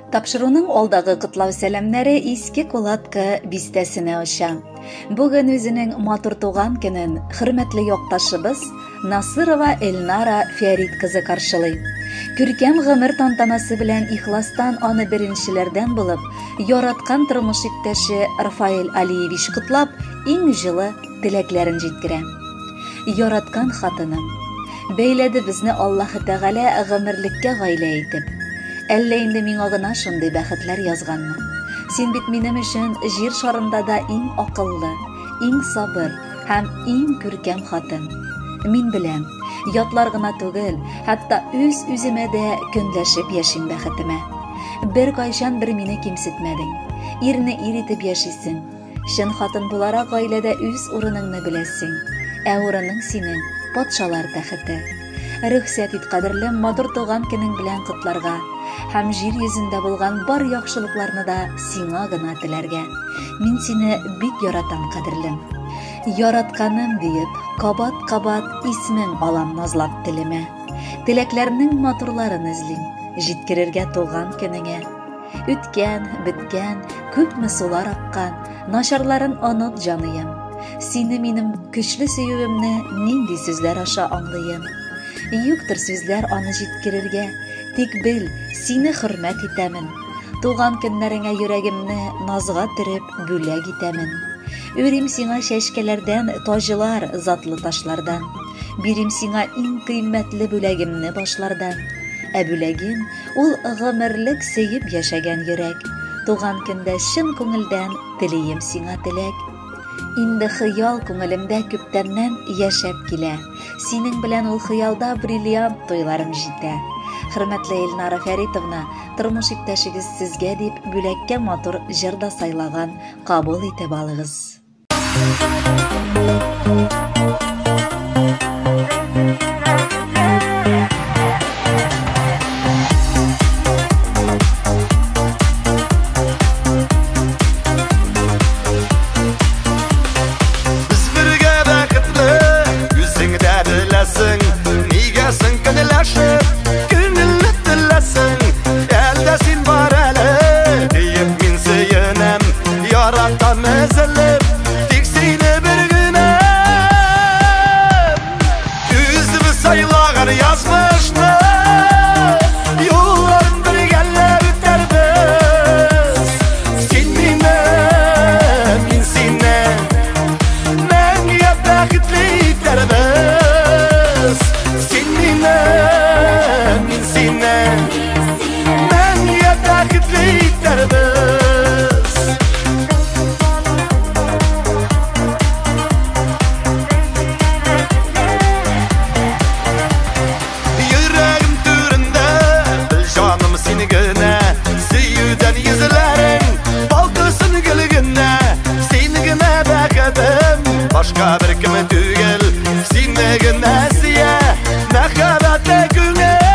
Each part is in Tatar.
Тапшыруның алдагы котлау сәламнәре Иске Кулатка бистәсенә оча. Бүген үзенең матур туган көнен хөрмәтле якташыбыз Насырова Эльнара Фәрит кызы каршылый. Күркәм гомер тантанасы белән ихластан аны беренчеләрдән булып, яраткан тормыш иптәше Рафаэль Алиевич котлап, иң җылы теләкләрен җиткерә. Яраткан хатыным, бәйләде безне Аллаһы Тәгалә гомерлеккә гаилә итеп. Әллә инде миңа гына шундый бәхетләр язганмы? Син бит минем өчен җир шарында да иң акыллы, иң сабыр һәм иң күркәм хатын. Мин беләм, ятлар гына түгел, хәтта үз-үземә дә көнләшеп яшим бәхетемә. Бер кайчан бер мине кимсетмәдең. Ирне ир итеп яшисең. Чын хатын буларак гаиләдә үз урыныңны беләсең. Ә урының синең патшалар тәхете. Рөхсәт ит, кадерлем, матур туган көнең белән котларга һәм җир йөзендә булган бар яхшылыкларны да сиңа гына теләргә. Мин сине бик яратам, кадерлем. Яратканым диеп, кабат-кабат исмең алам назлап телемә. Теләкләрнең матурларын эзлим, җиткерергә туган көнеңә. Үткән, беткән, күпме сулар аккан, начарларын оныт, җаныем. Сине минем көчле сөюемне нинди сүзләр аша аңлыйм. Юктыр сүзләр аны җиткерергә, тик бел, сине хөрмәт итәмен. Туган көннәреңә йөрәгемне назга төреп бүләк итәмен. Үрим сиңа чәчкәләрдән таҗлар, затлы ташлардан. Бирим сиңа иң кыйммәтле бүләгемне башлардан. Ә бүләгем ул гомерлек сөеп яшәгән йөрәк. Туган көндә чын күңелдән телием сиңа теләк. Инде хыял күңелемдә күптәннән яшәп килә. Синең белән ул хыялда бриллиант туйларым җитә. Хөрмәтле Эльнара Фәритовна, тормыш иптәшегез сезгә дип бүләккә матур җыр да сайлаган, кабул итеп алыгыз. Без бергә бәхетле, үзең дә беләсең. Нигә соң көнләшеп, күңелне теләсең? Әлдә син бар әле, диеп мин сөенәм. Яратам өзелеп, тик сине бер генә. Үзебез сайлаган язмышны, юлларын бергәләп үтәрбез. Син мине, мин сине мәңгегә бәхетле итәрбез. Син мине, мин сине мәңгегә бәхетле итәрбез. Йөрәгем түрендә, бел җаным син генә. Сөюдән йөзләрең балкысын гел генә. Син генә бәхетем, башка беркем түгел. Сине генә сөя мәхәббәтле күңел.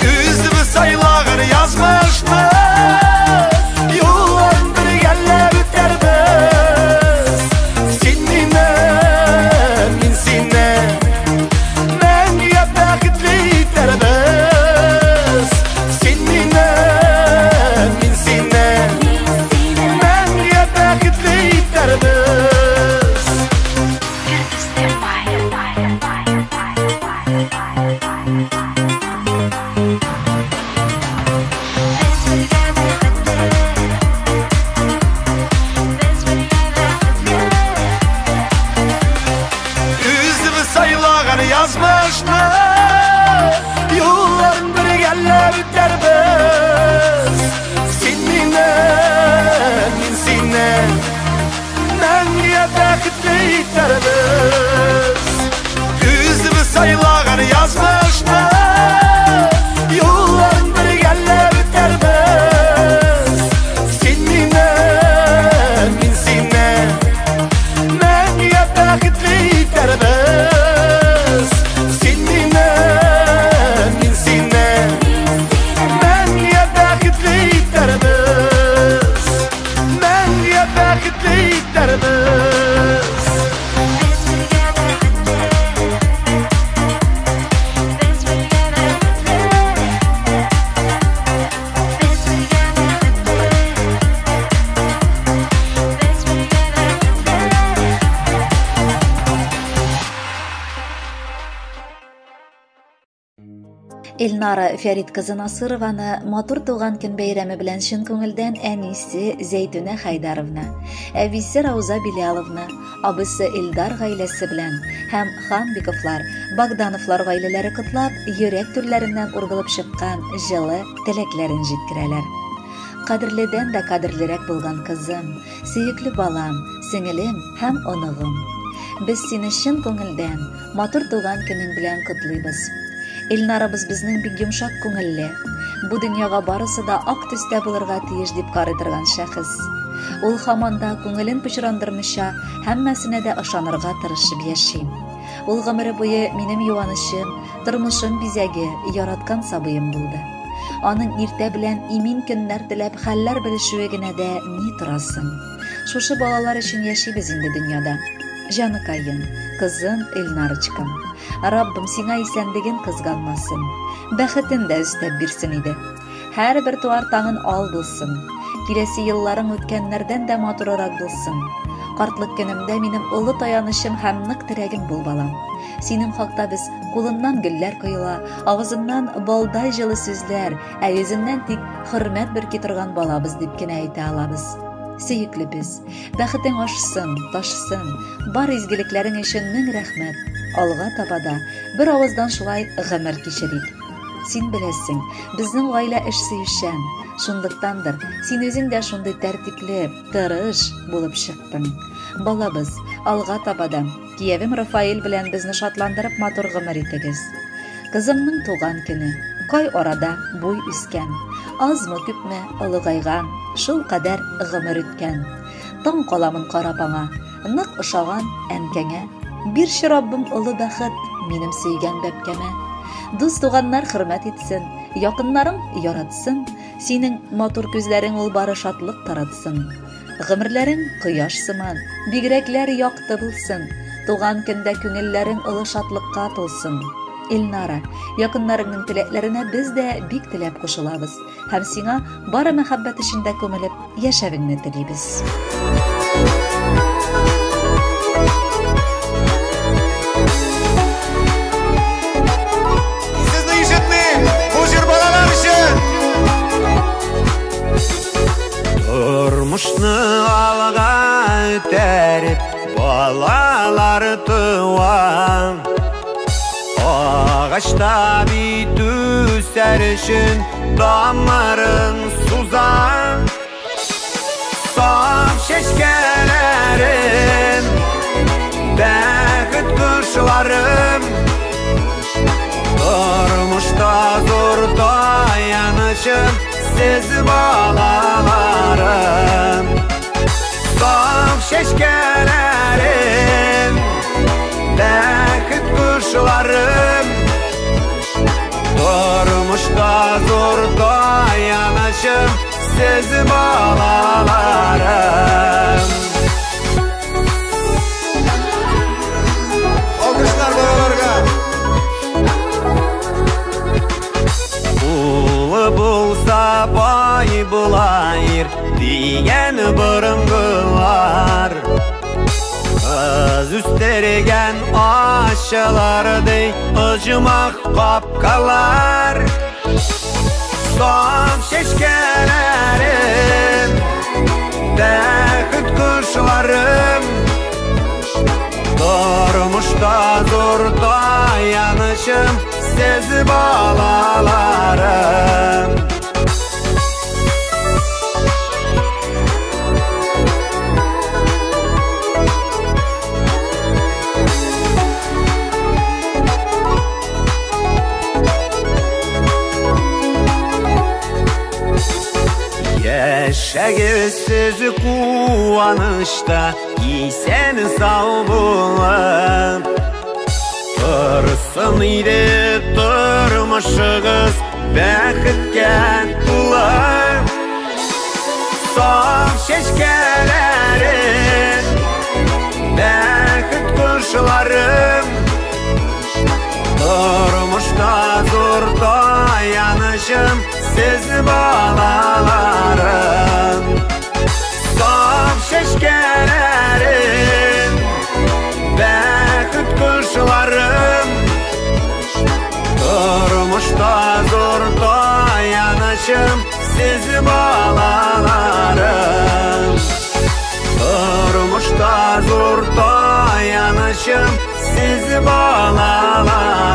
Үзебез сайлаган язмышны, юлларын бергәләп үтәрбез. Син мине, мин сине мәңгегә бәхетле итәрбез. Син мине, мин сине мәңгегә бәхетле итәрбез. Үзебез сайлаган язмышны, юлларын бергәләп үтәрбез. Син мине, мин сине мәңгегә бәхетле итәрбез. Үзебез сайлаган язмышны, юлларын бергәләп үтәрбез. Син мине, мин сине мәңгегә бәхетле итәрбез. Син мине, мин сине мәңгегә бәхетле итәрбез. Мәңгегә бәхетле итәрбез. Без бергә бәхетле. Эльнара Фәрит кызы Насырованы матур туган көн бәйрәме белән чын күңелдән әнисе Зәйтүнә Хайдаровна, әбисе Рауза Биляловна, абысы Эльдар гаиләсе белән һәм Ханбиковлар, Богдановлар гаиләләре котлап, йөрәк түрләреннән ургылып чыккан җылы теләкләрен җиткерәләр. Кадерледән дә кадерлерәк булган кызым, сөекле балам, сеңелем һәм оныгым. Без сине чын күңелдән матур туган көнең белән котлыйбыз. Эльнарабыз безнең бик йомшак күңелле. Бу дөньяга барысы да ак төстә булырга тиеш дип карый торган шәхес. Ул һаман да күңелен пычрандырмыйча, һәммәсенә дә ышанырга тырышып яши. Ул гомере буе минем юанычым, тормышым бизәге, яраткан сабыем булды. Аның иртә белән имин көннәр теләп хәлләр белешүе генә дә ни торасың. Шушы балалар өчен яшибез инде дөньяда. Җаныкаем, кызым Эльнарочкам. Раббым сиңа исәнлеген кызганмасын, бәхетен дә өстәп бирсен иде. Һәрбер туар таңын ал булсын. Киләсе елларың үткәннәрдән дә матурырак булсын. Картлык көнемдә минем олы таянычым һәм нык терәгем бул, балам. Синең хакта без кулыннан гөлләр коела, авызыннан балдай җылы сүзләр, ә йөзеннән тик хөрмәт бөрки торган балабыз дип кенә әйтә алабыз. Сөеклебез, бәхетең ашсын, ташсын, бар изгелекләрең өчен мең рәхмәт. Алга таба да бер авыздан шулай гомер кичерик. Син беләсең, безнең гаилә эш сөючән. Шунлыктандыр, син үзең дә шундый тәртипле, тырыш булып чыктың. Балабыз, алга таба да киявем Рафаэль белән безне шатландырып матур гомер итегез. Кызымның туган көне. Кай арада буй үскән, азмы күпме олыгайган, шул кадәр гомер үткән. Таң каламын карап аңа, нык ошаган әнкәңә. Бирче Раббым олы бәхет минем сөйгән бәбкәмә. Дус туганнар хөрмәт итсен, якыннарың яратсын, синең матур күзләрең ул бары шатлык таратсын. Гомерләрең кояш сыман, бигрәкләр якты булсын. Туган көндә күңелләрең олы шатлыкка тулсын. Эльнара, якыннарыңның теләкләренә без дә бик теләп кушылабыз һәм сиңа бары мәхәббәт эчендә күмелеп яшәвеңне телибез. Сезне ишетмим, бу җыр балалар өчен. Тормышны алга этәреп, балалар туа. Агачта бит үсәр өчен тамырын суза. Саф чәчкәләрем, бәхет кошларым, тормышта зур таянычым, сез балаларым. Саф чәчкәләрем, бәхет кошларым, тормышта зур таянычым, сез балаларым. Алкышлар балаларга. Улы булса бай була ир дигән борынгылар. Кыз үстергән ачылардай оҗмах капкалар. Саф чәчкәләрем, бәхет кошларым, тормышта зур таянычым, сез балаларым. Яшәгез сез куанычта, исән сау булып. Торсын иде тормышыгыз бәхеткә тулы. Саф чәчкәләрем, бәхет кошларым, тормышта зур таянычым, сез балаларым. Саф чәчкәләрем, бәхет кошларым, тормышта Сез балаларым. Тормышта зур таянычым, сез балаларым.